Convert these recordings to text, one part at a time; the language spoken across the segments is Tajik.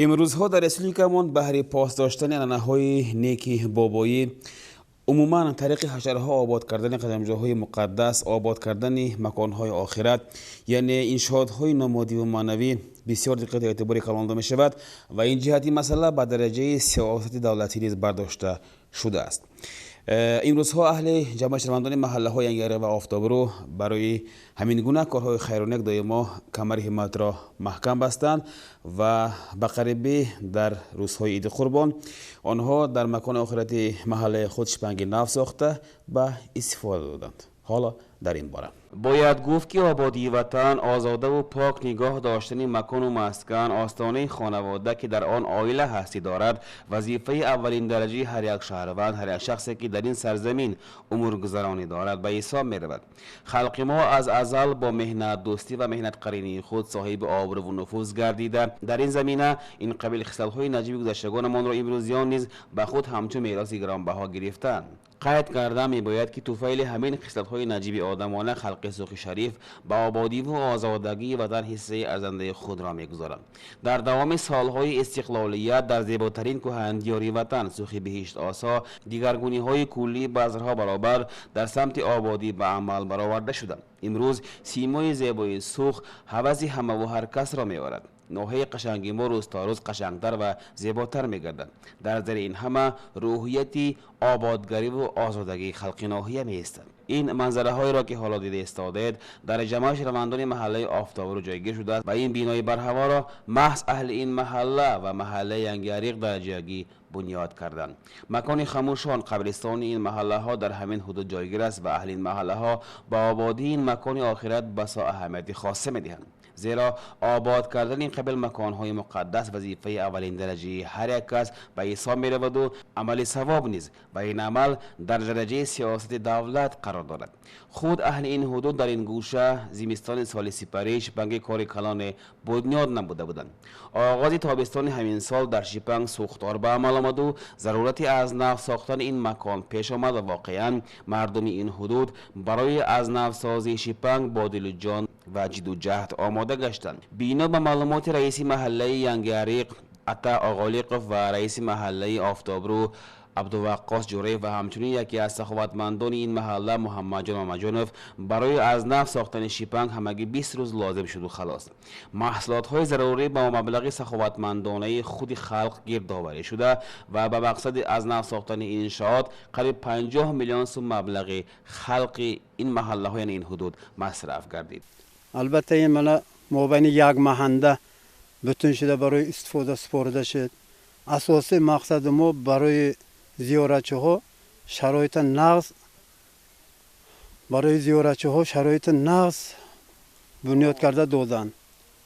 Имрӯзҳо дар республикамон баҳри пос доштани анъанаҳои неки бобоӣ, умуман тариқи ҳашарҳо обод кардани қадамҷоҳои муқаддас, обод кардани маконҳои охират, яъне иншоотҳои номоддиву маънавӣ бисёр диққату эътибори калон дода мешавад ва ин ҷиҳати масъала ба дараҷаи сиёсати давлатӣ низ бардошта шудааст. Имрӯзҳо аҳли ҷамъияти шаҳрвандони маҳаллаҳои Янгиариқ ва Офтобрӯ барои ҳамин гуна корҳои хайру нек доимо камари ҳимматро маҳкам бастанд ва ба қарибӣ дар рӯзҳои Иди Қурбон онҳо дар макони охирати маҳаллаи худ шипанги нав сохта ба истифода доданд. Ҳоло дар ин бора бояд гуфт, ки ободии ватан, озодаву пок нигоҳ доштани макону маскан, остонаи хонавода, ки дар он оила ҳастӣ дорад, вазифаи аввалиндараҷаи ҳар як шаҳрванд, ҳар як шахсе, ки дар ин сарзамин умргузаронӣ дорад, ба ҳисоб меравад. Халқи мо аз азал бо меҳнатдӯстӣ ва меҳнатқаринии худ соҳиби обрӯву нуфуз гардида, дар ин замина ин қабил хислатҳои наҷиби гузаштагонамонро имрӯзиён низ ба худ ҳамчун мероси гиронбаҳо гирифтаанд. Қайд карда мебояд, ки туфайли ҳамин хислатҳои наҷиби одамона халқи Сухи Шариф ба ободиву озодагии ватан ҳиссаи арзандаи худро мегузорад. Дар давоми солҳои истиқлолият дар зеботарин кӯҳандиёри ватан, Сухи биҳиштосо, дигаргуниҳои куллӣ базрҳо баробар дар самти ободӣ ба амал бароварда шуданд. Имрӯз симои зебои Сух ҳаваси ҳамаву ҳар касро меорад. Ноҳияи қашанги мо рӯз то рӯз қашангтар ва зеботар мегардад. Дар зери ин ҳама рӯҳияти ободгариву озодагии халқи ноҳия меистад. Ин манзараҳоеро, ки ҳоло дида истодаед, дар ҷамоаи шаҳрвандони маҳаллаи Офтобрӯ ҷойгир шудааст ва ин бинои барҳаворо маҳз аҳли ин маҳалла ва маҳаллаи Янгиариқ дар ҷойгӣ бунёд карданд. Макони хамӯшон, қабристони ин маҳаллаҳо дар ҳамин ҳудуд ҷойгир аст ва аҳли ин маҳаллаҳо ба ободии ин макони охират басо аҳамияти хоса медиҳанд, зеро обод кардани ин қабил маконҳои муқаддас вазифаи аввалин дараҷаи ҳар як кас ба ҳисоб мераваду амали савоб низ ва ин амал дар дараҷаи сиёсати давлат қарор дорад. Худ аҳли ин ҳудуд дар ин гӯша зимистони соли сипарӣ шипанги кори калоне бунёд намуда буданд. Оғози тобистони ҳамин сол дар шипанг сӯхтор ба амал омаду зарурати аз нав сохтани ин макон пеш омад ва воқеан мардуми ин ҳудуд барои аз навсозии шипанг бо дилу ҷон ва ҷидду ҷаҳд омода гаштанд. Бино ба маълумоти раиси маҳаллаи Янгиариқ Ата Оғолиқов ва раиси маҳаллаи Офтобрӯ Абдуваққос Ҷураев ва ҳамчунин яке аз саховатмандони ин маҳалла Муҳаммадҷон Мамаҷонов, барои аз нав сохтани шипанг ҳамагӣ 20 рӯз лозим шуду халос. Маҳсулотҳои зарурӣ ба маблағи саховатмандонаи худи халқ гирдоварӣ шуда ва ба мақсади аз нав сохтани иншоот қариб 50 миллион сум маблағи халқи ин маҳаллаҳо, яъне ин ҳудуд, масраф гардид. Албатта, ин мана мобайни як маҳанда бутун шуда барои истифода супорида шуд. Асосии мақсади мо барои зиёратчиҳо шароити нағз, барои зиёратчиҳо шароити нағз бунёд карда додан.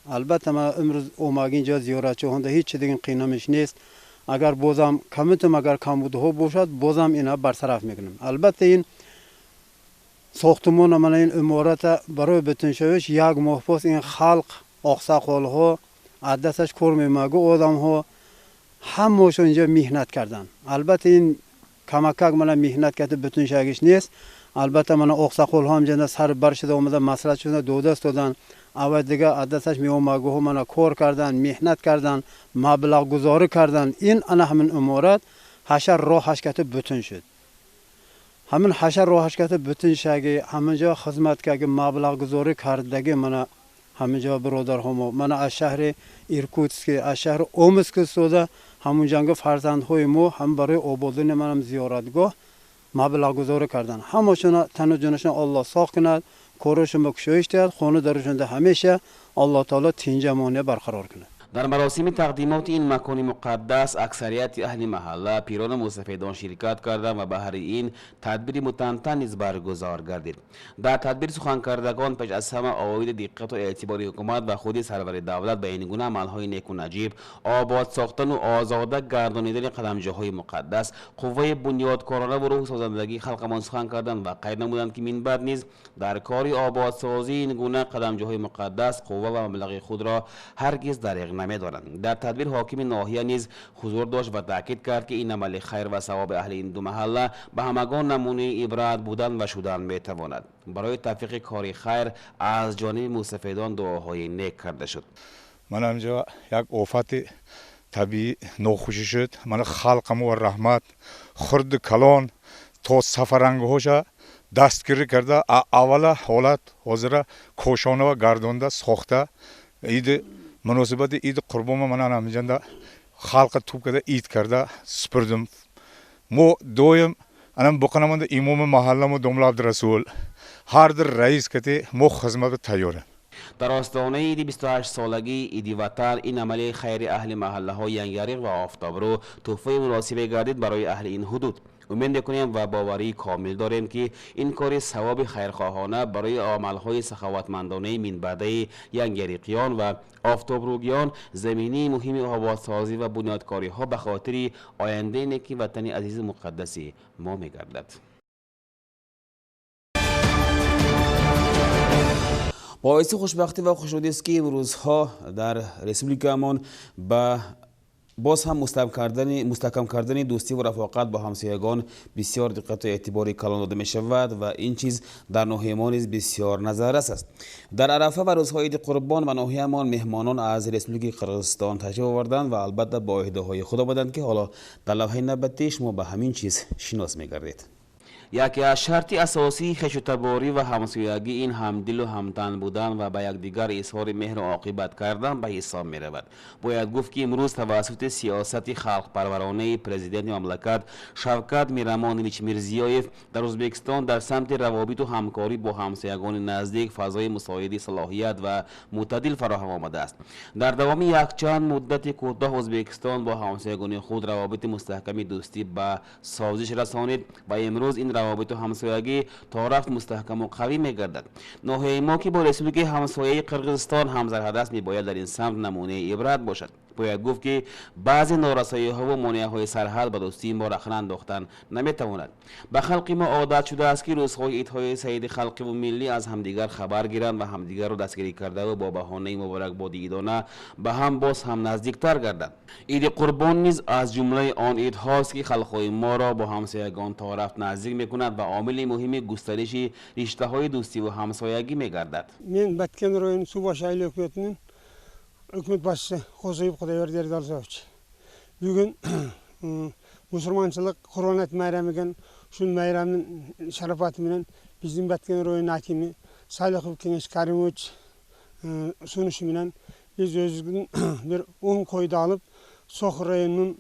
Албатта, ман имрӯз омаг инҷо, зиёратчиҳонда ҳеҷ чи дигин қинамиш нест. Агар бозам камитум, агар камбудҳо бошад, бозам ина барсараф мекунем. Албатта, ин сохтумона, мана ин имората барои бутуншавиш як моҳ пас ин халқ, оқсақолҳо, аз дасташ кор мемагу одамҳо ҳамаошон инҷо меҳнат карданд. Албатта, ин камакак мана меҳнат карда бутуншавиш нест. Албатта, мана оқсақолҳо ҳам сар бар шуда омада, маслиҳат шуда дода истодан. Аввал дига аз дасташ меомагуҳо мана кор кардан, меҳнат кардан, маблағгузорӣ кардан. Ин ана ҳамин иморат ҳашар роҳаш ката бутун шуд. Ҳамин ҳашар роҳаш ката бутун шаги, ҳаминҷо хизматкаги, маблағгузорӣ кардаги, мана ҳаминҷо бародарҳомо мана аз шаҳри Иркутски, аз шаҳри Омск истода, ҳамунҷанга фарзандҳои мо ҳам барои ободини манам зиёратгоҳ маблағгузорӣ карданд. Ҳамашона тану ҷонашон Аллоҳ соғ кунад, корашон ба кушоиш диҳад, хона дарушонда ҳамеша Аллоҳ таоло тинҷамония барқарор кунад. Дар маросими тақдимоти ин макони муқаддас аксарияти аҳли маҳалла, пирону мусафедон ширкат карданд ва баҳри ин тадбири мутантан низ баргузор гардид. Дар тадбир суханкардагон пеш аз ҳама оиди диққату эътибори ҳукумат ва худи сарвари давлат ба ин гуна амалҳои неку наҷиб, обод сохтану озода гардонидани қадамҷоҳои муқаддас, қувваи бунёдкоронаву рӯҳи созандагии халқамон сухан карданд ва қайд намуданд, ки минбаъд низ дар кори ободсозии ин гуна қадамҷоҳои муқаддас қувва ва маблағи худро ҳаргиз дареғ намедоранд. Дар тадбир ҳокими ноҳия низ ҳузур дошт ва таъкид кард, ки ин амали хайр ва савоби аҳли ин ду маҳалла ба ҳамагон намунаи ибрат будан ва шудан метавонад. Барои тавфиқи кори хайр аз ҷониби мусафедон дуоҳои нек карда шуд. Ман ҳамҷо як офати Табиӣ нохушӣ шуд. Мана халқамо раҳмат, хурду калон то сафарангҳоша дастгирӣ карда, аввала ҳолат ҳозира кошонава гардонда сохта. Иди муносибати иди қурбонма мана ҳаминҷанда халқа туп карда ид карда супурдим. Мо доим анам буқанамонда имоми маҳалламо домла Абдурасул ҳар ду раис кати мо хизматба тайёрем. Дар остонаи иди 28-солагии иди ватан ин амали хайри аҳли маҳаллаҳои Янгиариқ ва Офтобрӯ тӯҳфаи муносибе гардид барои аҳли ин ҳудуд. Умед мекунем ва боварии комил дорем, ки ин кори савоби хайрхоҳона барои амалҳои саховатмандонаи минбаъдаи янгиариқиён ва офтобрӯгиён заминаи муҳими ободсозӣ ва бунёдкориҳо ба хотири ояндаи неки ватани азизу муқаддаси мо мегардад. Боиси хушбахтӣ ва хушнудист, ки имрӯзҳо дар республикаамон ба боз ҳам мустаҳкам кардани дӯстӣ ва рафоқат бо ҳамсоягон бисёр диққату эътибори калон дода мешавад ва ин чиз дар ноҳияи мо низ бисёр назаррас аст. Дар арафа ва рӯзҳои иди қурбон ба ноҳияамон меҳмонон аз Республикаи Қирғизистон ташриф оварданд ва албатта бо иҳдоҳои худ омаданд, ки ҳоло дар лавҳаи навбатӣ шумо ба ҳамин чиз шинос мегардед. Яке аз шарти асосии хешутаборӣ ва ҳамсоягӣ ин ҳамдилу ҳамтан будан ва ба якдигар изҳори меҳру оқибат кардан ба ҳисоб меравад. Бояд гуфт, ки имрӯз тавассути сиёсати халқпарваронаи президенти мамлакат Шавкат Мирамонович Мирзиёев дар Ӯзбекистон дар самти равобиту ҳамкорӣ бо ҳамсоягони наздик фазои мусоиди салоҳият ва мӯътадил фароҳам омадааст. Дар давоми якчанд муддати кӯтоҳ Ӯзбекистон бо ҳамсоягони худ равобити мустаҳками дӯстӣ ба созиш расонид ва имрӯз ин равобиту ҳамсоягӣ то рафт мустаҳкаму қавӣ мегардад. Ноҳияи мо, ки бо республикаи ҳамсояи Қирғизистон ҳамсарҳад аст, мебояд дар ин самт намунаи ибрат бошад. Бояд гуфт, ки баъзе норасоиҳову монеаҳои сарҳад ба дӯстии мо рахна андохтан наметавонад. Ба халқи мо одат шудааст, ки рӯзҳои идҳои саиди халқиву миллӣ аз ҳамдигар хабар гиранд ва ҳамдигарро дастгирӣ кардаву бо баҳонаи муборакбоди идона ба ҳам боз ҳам наздиктар гарданд. Иди қурбон низ аз ҷумлаи он идҳост, ки халқҳои моро бо ҳамсоягон то рафт наздик мекунад ва омили муҳими густариши риштаҳои дӯстиву ҳамсоягӣ мегардад. Мен Баткен районы Суу-Башы айыл өкмөтүнүн өкмөт башчысы Козуев Кудайберди Эрдалзович. Бүгүн мусулманчылык Курбан айт майрамы экен. Ушул майрамдын шарапаты менен биздин Баткен районунун акими Салихов Кеңеш Каримович сунушу менен биз өзүбүздүн бир 10 койду алып, Сох районунун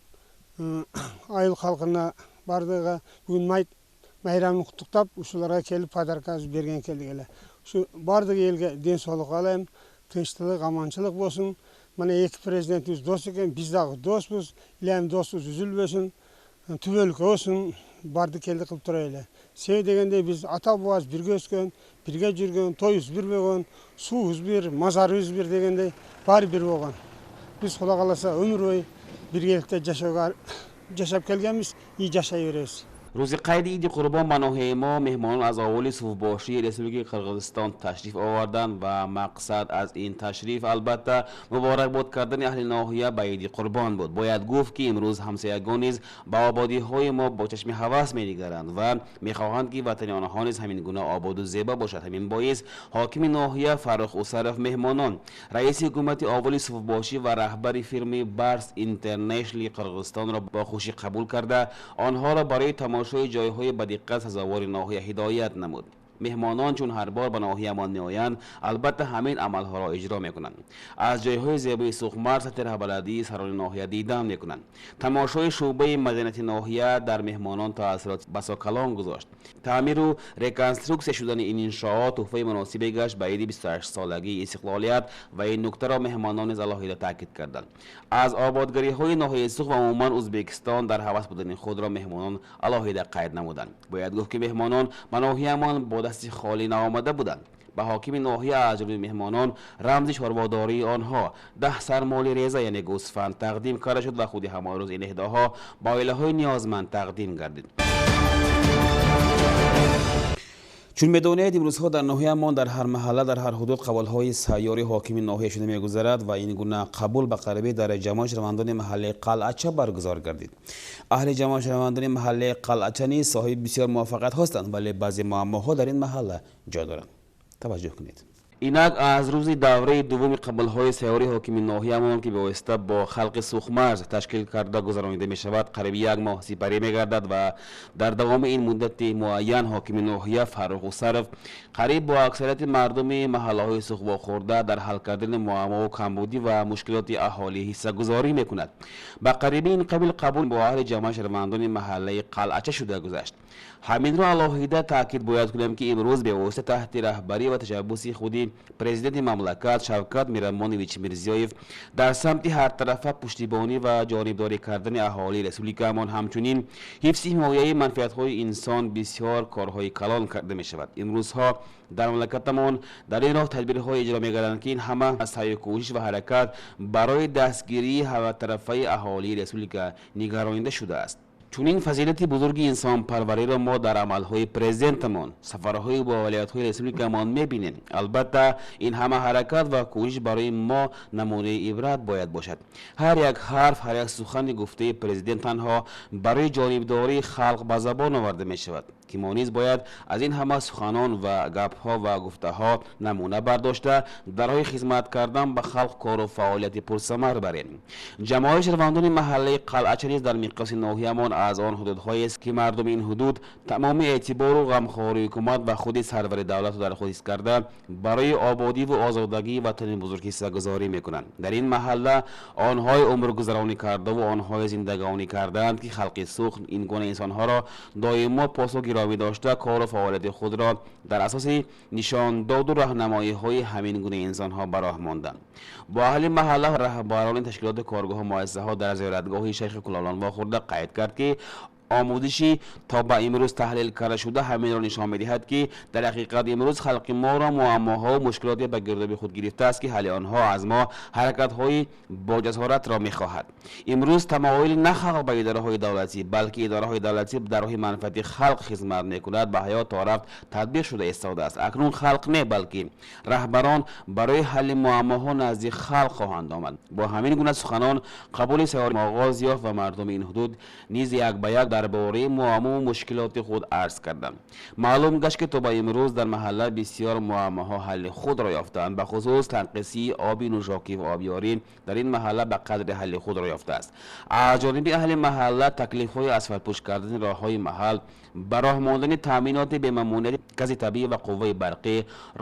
айыл калкына баардыгы бүгүн майрамын куттуктап, ушуларга келип подарка берген келдик эле. Ушу баардык элге ден соолук каалайм, тынчтык, аманчылык болсун. Мына эки президентибиз дос экен, биз дагы доспуз, илайым достубуз үзүлбөсүн, түбөлүккө болсун, барды келди кылып турайлы. Себеби дегенде биз ата бабабыз бирге өскөн, бирге жүргөн, тоюбуз бир болгон, суубуз бир, мазарыбыз бир дегендей баары бир болгон. Биз Кудай кааласа өмүр бою биргеликте жашап келгенбиз и жашай беребиз. Рӯзи қайди иди қурбон ба ноҳияи мо меҳмонон аз оволи Суфбошии Республикаи Қирғизистон ташриф оварданд ва мақсад аз ин ташриф албатта муборакбод кардани аҳли ноҳия ба иди қурбон буд. Бояд гуфт, ки имрӯз ҳамсоягон низ ба ободиҳои мо бо чашми ҳавас менигаранд ва мехоҳанд, ки ватани онҳо низ ҳамин гуна ободу зебо бошад. Ҳамин боис ҳокими ноҳия Фаррух Усаров меҳмонон, раиси ҳукумати оволи Суфбошӣ ва раҳбари фирмаи Барс Интернешнали Қирғизистонро бо хушӣ қабул карда, онҳоро барои тамошои ҷойҳои ба диққат сазовори ноҳия ҳидоят намуд. Меҳмонон чун ҳар бор ба ноҳиямон меоянд, албатта ҳамин амалҳоро иҷро мекунанд. Аз ҷойҳои зебои Суғмар сатҳи раҳбаладии сарони ноҳия дидан мекунанд. Тамошои шӯъбаи маданияти ноҳия дар меҳмонон таассурот басо калон гузошт. Таъмиру реконструксия шудани ин иншоот тӯҳфаи муносибе гашт ба иди 28-солагии истиқлолият ва ин нуктаро меҳмонон низ алоҳида таъкид карданд. Аз ободгариҳои ноҳияи Суғд ва умуман Ӯзбекистон дар ҳавас будани худро меҳмонон алоҳида қайд намуданд. Бояд гуфт, ки меҳмонон ба ноҳиямон бо дасти холӣ наомада буданд. Ба ҳокими ноҳия аз ҷониби меҳмонон рамзи чорводории онҳо 10 сар моли реза, яъне гӯсфанд тақдим карда шуд ва худи ҳамон рӯз ин эҳдоҳо ба оилаҳои ниёзманд тақдим гардид. Чун медонед, имрӯзҳо дар ноҳияамон дар ҳар маҳалла, дар ҳар ҳудуд қабулҳои сайёри ҳокими ноҳия шуда мегузарад ва ин гуна қабул ба қарибӣ дар ҷамоати шаҳрвандони маҳаллаи Қалъача баргузор гардид. Аҳли ҷамоати шаҳрвандони маҳаллаи Қалъача низ соҳиби бисёр муваффақият ҳастанд, вале баъзе муаммоҳо дар ин маҳалла ҷой доранд. Таваҷҷӯҳ кунед. Инак аз рӯзи давраи дуввуми қабулҳои сайёри ҳокими ноҳиямон, ки бевосита бо халқи Сухмарз ташкил карда гузаронида мешавад, қариби як моҳ сипарӣ мегардад ва дар давоми ин муддати муайян ҳокими ноҳия Фаррух Усаров қариб бо аксарияти мардуми маҳаллаҳои Сух вохӯрда, дар ҳал кардани муаммову камбудӣ ва мушкилоти аҳолӣ ҳиссагузорӣ мекунад. Ба қариби ин қабил қабул бо аҳли ҷамъа шаҳрвандони маҳаллаи Қалъача шуда гузашт. Ҳаминро алоҳида таъкид бояд кунем, ки имрӯз бевосита таҳти раҳбарӣ ва ташаббуси худи президенти мамлакат Шавкат Миромонович Мирзиёев дар самти ҳартарафа пуштибонӣ ва ҷонибдорӣ кардани аҳолии республикаамон, ҳамчунин ҳифзи ҳимояи манфиатҳои инсон бисёр корҳои калон карда мешавад. Имрӯзҳо дар мамлакатамон дар ин роҳ тадбирҳое иҷро мегарданд, ки ин ҳама саъю кӯшиш ва ҳаракат барои дастгирии ҳаматарафаи аҳолии республика нигаронида шудааст. Чунин фазилати бузурги инсонпарвариро мо дар амалҳои президентамон, сафарҳои бо валиятҳои республикамон мебинем. Албатта, ин ҳама ҳаракат ва кӯшиш барои мо намунаи ибрат бояд бошад. Ҳар як ҳарф, ҳар як сухани гуфтаи президент танҳо барои ҷонибдории халқ ба забон оварда мешавад, ки мо низ бояд аз ин ҳама суханон ва гапҳо ва гуфтаҳо намуна бардошта, дар роҳи хизмат кардан ба халқ кору фаъолияти пурсамар барем. Ҷамоаи шаҳрвандони маҳаллаи Қалъача низ дар миқёси ноҳиямон аз он ҳудудҳоест, ки мардуми ин ҳудуд тамоми эътибору ғамхории ҳукумат ва худи сарвари давлатро дар худ ҳис карда, барои ободиву озодагии ватани бузург ҳиссагузорӣ мекунанд. Дар ин маҳалла онҳое умргузаронӣ кардаву онҳое зиндагонӣ кардаанд, ки халқи Сух ин гуна инсонҳоро доимо посу гиромӣ дошта, кору фаъолияти худро дар асоси нишондоду роҳнамоиҳои ҳамин гуна инсонҳо ба роҳ монданд. Бо аҳли маҳалла раҳбарони ташкилоти коргоҳу муассисаҳо дар зиёратгоҳи шайхи Кулолон вохӯрда, қайд кард, ки омӯзиши то ба имрӯз таҳлил карда шуда ҳаминро нишон медиҳад, ки дар ҳақиқат имрӯз халқи моро муаммоҳову мушкилоте ба гирдоби худ гирифтааст, ки ҳалли онҳо аз мо ҳаракатҳои боҷасоратро мехоҳад. Имрӯз тамоили на халқ ба идораҳои давлатӣ, балки идораҳои давлатӣ дар роҳи манфиати халқ хизмат мекунад, ба ҳаёт то рафт татбиқ шуда истодааст. Акнун халқ не, балки раҳбарон барои ҳалли муаммоҳо назди халқ хоҳанд омад. Бо ҳамин гуна суханон қабули сайёр оғоз ёфт ва мардуми ин ҳудуд низ як ба як дар бораи муаммову мушкилоти худ арз карданд. Маълум гашт, ки то ба имрӯз дар маҳалла бисёр муаммоҳо ҳалли худро ёфтаанд. Бахусус танқисии оби нӯшокӣ ва обёрӣ дар ин маҳалла ба қадри ҳалли худро ёфтааст. Аз ҷониби аҳли маҳалла таклифҳои асфалтпӯш кардани роҳҳои маҳал, ба роҳ мондани таъминоти бемамониати гази табиӣ ва қувваи барқӣ,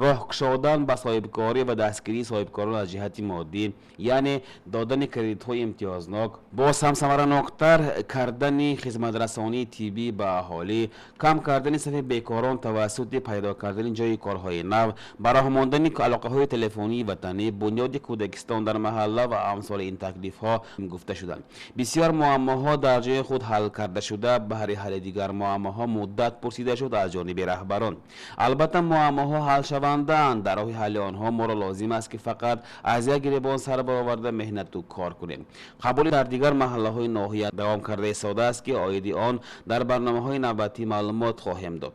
роҳ кушодан ба соҳибкорӣ ва дастгирии соҳибкорон аз ҷиҳати моддӣ, яъне додани кредитҳои имтиёзнок, боз ҳам самараноктар кардани хизматрасонии тиббӣ ба аҳолӣ, кам кардани сафи бекорон тавассути пайдо кардани ҷойи корҳои нав, ба роҳ мондани алоқаҳои телефонии ватанӣ, бунёди кӯдакистон дар маҳалла ва амсоли ин таклифҳо гуфта шуданд. Бисёр муаммоҳо дар ҷои худ ҳал карда шуда, баҳри ҳалли дигар муаммоҳо муддат пурсида шуд аз ҷониби раҳбарон. Албатта, муаммоҳо ҳалшавандаанд. Дар роҳи ҳалли онҳо моро лозим аст, ки фақат аз як гиребон сар бароварда, меҳнату кор кунем. Қабули дар дигар маҳаллаҳои ноҳия давом карда истодааст, ки оиди он дар барномаҳои навбатӣ маълумот хоҳем дод.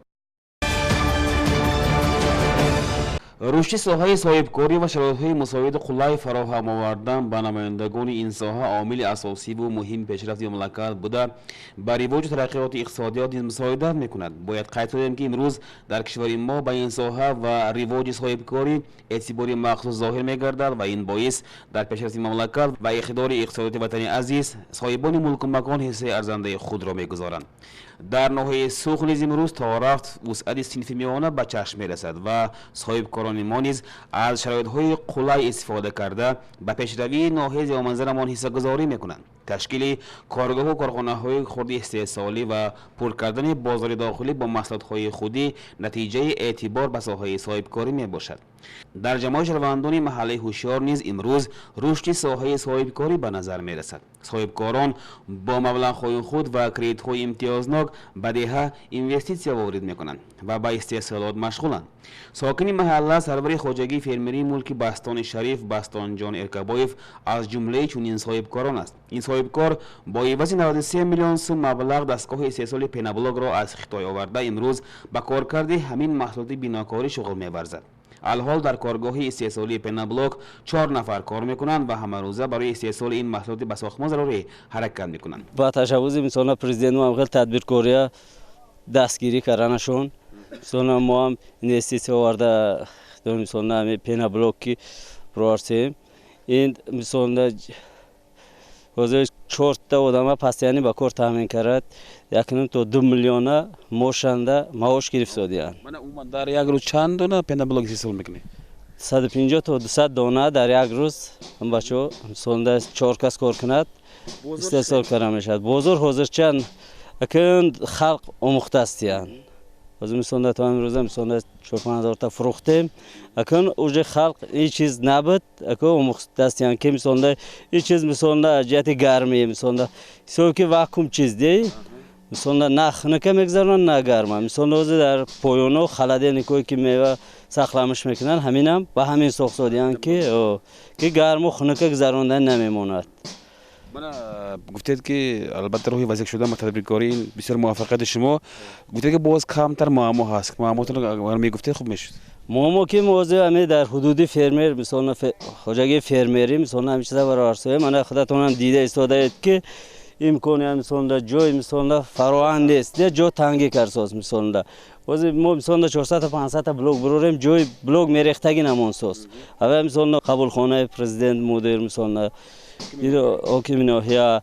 Рушди соҳаи соҳибкорӣ ва шароитҳои мусоиду қулай фароҳам овардан ба намояндагони ин соҳа омили асосиву муҳими пешрафти мамлакат буда, ба ривоҷу тараққиёти иқтисодиёт низ мусоидат мекунад. Бояд қайд кунем, ки имрӯз дар кишвари мо ба ин соҳа ва ривоҷи соҳибкорӣ эътибори махсус зоҳир мегардад ва ин боис дар пешрафти мамлакат ва иқтидори иқтисодиёти ватани азиз соҳибони мулку макон ҳиссаи арзандаи худро мегузоранд. Дар ноҳияи Сух низ имрӯз то рафт вусъати синфи миёна ба чашм мерасад ва соҳибкорони мо низ аз шароитҳои қулай истифода карда, ба пешравии ноҳияи зебоманзарамон ҳиссагузорӣ мекунанд. Ташкили коргоҳу корхонаҳои хурди истеҳсолӣ ва пур кардани бозори дохилӣ бо маҳсулотҳои худӣ натиҷаи эътибор ба соҳаи соҳибкорӣ мебошад. Дар ҷамоаи шаҳрвандони маҳаллаи Ҳушёр низ имрӯз рушди соҳаи соҳибкорӣ ба назар мерасад. Соҳибкорон бо маблағҳои худ ва кредитҳои имтиёзнок ба деҳа инвеститсия ворид мекунанд ва ба истеҳсолот машғуланд. Сокини маҳалла, сарвари хоҷагии фермерии мулки Бастони Шариф Бастонҷон Эркабоев аз ҷумлаи чунин соҳибкорон аст. Ин соҳибкор бо ивази 93 миллион сум маблағ дастгоҳи истеҳсоли пенаблокро аз Хитой оварда, имрӯз ба коркарди ҳамин маҳсулоти бинокорӣ шуғл меварзад. Алҳол дар коргоҳи истеҳсолии пенаблок чор нафар кор мекунанд ва ҳамарӯза барои истеҳсоли ин маҳсулоти ба сохтмон зарурӣ ҳаракат мекунанд. Ба ташаббуси мисолна президент мо хел тадбиркория дастгирӣ карданашон, мисолна мо ҳам инвеститсия оварда. Мисолна ҳами пеноблок ки бироварсем, ин мисолна ҳозир 4та одама постоянно ба кор таъмин кард, 1.5 то 2 миллиона мошанда маош гирифтодиянд. Мана умуман дар як рӯз чанд дона пеноблок истеҳсол мекунед? 150 то 200 дона дар як рӯз. Бачаҳо мисолда 4 кас кор кунад, истеҳсол карда мешавад. Бозор ҳозир чанд акун халқ омӯхтаастиянд. Ҳозир мисолда то имрӯза мисолда 4-5 ҳазорта фурӯхтем. Акун уже халқ ин чиз набуд, акун омӯхтаастиянд ки мисолда ин чиз мисолда ҷиҳати гармӣ, мисолда ҳисоби ки вакуум чиз ди, мисолда на хунука мегузаронанд, на гарма. Мисолда ҳозир дар поёно холодильникҳое ки мева сахламиш мекунанд, ҳаминам ба ҳамин сохтодиянд ки гарму хунука гузарондан намемонад. Мана гуфтед ки албатта роҳи вазик шудан ба тадбиркорӣ ин бисёр муваффақияти шумо. Гуфтед ки боз камтар муаммо ҳаст. Муаммотонро агар мегуфтед хуб мешуд. Муаммо ки мо ҳозир ҳами дар ҳудуди фермер, мисолна хоҷагии фермерӣ, мисолна ҳамин чиза бароварсоем. Мана худатонам дида истодаед ки имконият мисолна ҷой мисолна фароҳам нест, ҷо тангӣ карсоз мисолна. Ҳозир мо мисолна 400-500 блок бурорем, ҷои блок мерехтагӣ намонсоз. Ҳава мисолна қабулхонаи президент мудир мисолна ино ҳокими ноҳия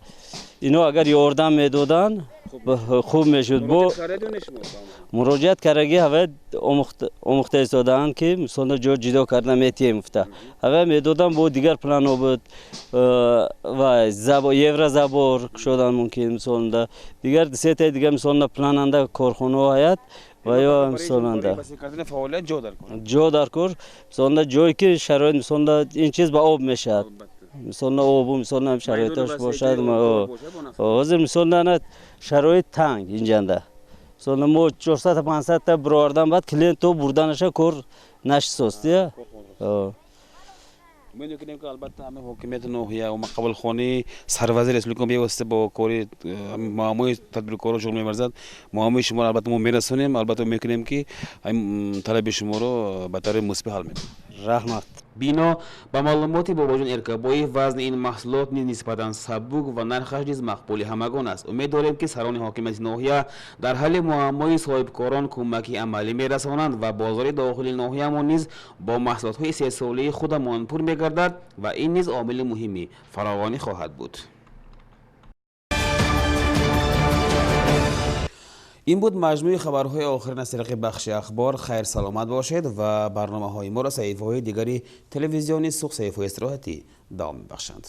ино агар ёрдам медоданд хуб мешуд. Бо муроҷиат кардаги ҳава омӯхта истодаанд ки мисолна ҷо ҷидо карда метиҳем гуфта. Ҳава медоданд, бо дигар планҳо буд, ва еврозабор кушодан мумкин мисолна, дигар сетаи дигар мисолна плананда корхонаҳо ҳаят ва ё мисоланда ҷо дар кор, мисолна ҷое ки шароит мисолна ин чиз ба об мешавад, мисолна обу мисолна шароиташ бошад. Ҳозир мисолна шароит танг инҷанда. Мисолна мо 400-500 та бировардан баъд клиентто бурданаша кор нашисост. Умед мекунем ки албатта ҳама ҳокимияти ноҳия ва қабулхонаи сарвазири республика бевосита бо кори муаммои тадбиркорро шуғл меварзад. Муаммои шуморо албатта мо мерасонем, албатта мекунем ки талаби шуморо ба таври мусбат ҳал мекунем. Раҳмат. Бино ба маълумоти Бобоҷон Эркабоев, вазни ин маҳсулот низ нисбатан сабук ва нархаш низ мақбули ҳамагон аст. Умед дорем ки сарони ҳокимияти ноҳия дар ҳалли муаммои соҳибкорон кӯмаки амалӣ мерасонанд ва бозори дохили ноҳиямон низ бо маҳсулотҳои истеҳсолии худамон пур мегардад ва ин низ омили муҳими фаровонӣ хоҳад буд. Ин буд маҷмӯи хабарҳои охирин аз тариқи бахши ахбор. Хайр, саломат бошед ва барномаҳои моро саҳифаҳои дигари телевизиони Суғд, саҳифаҳои истироҳатӣ давом мебахшанд.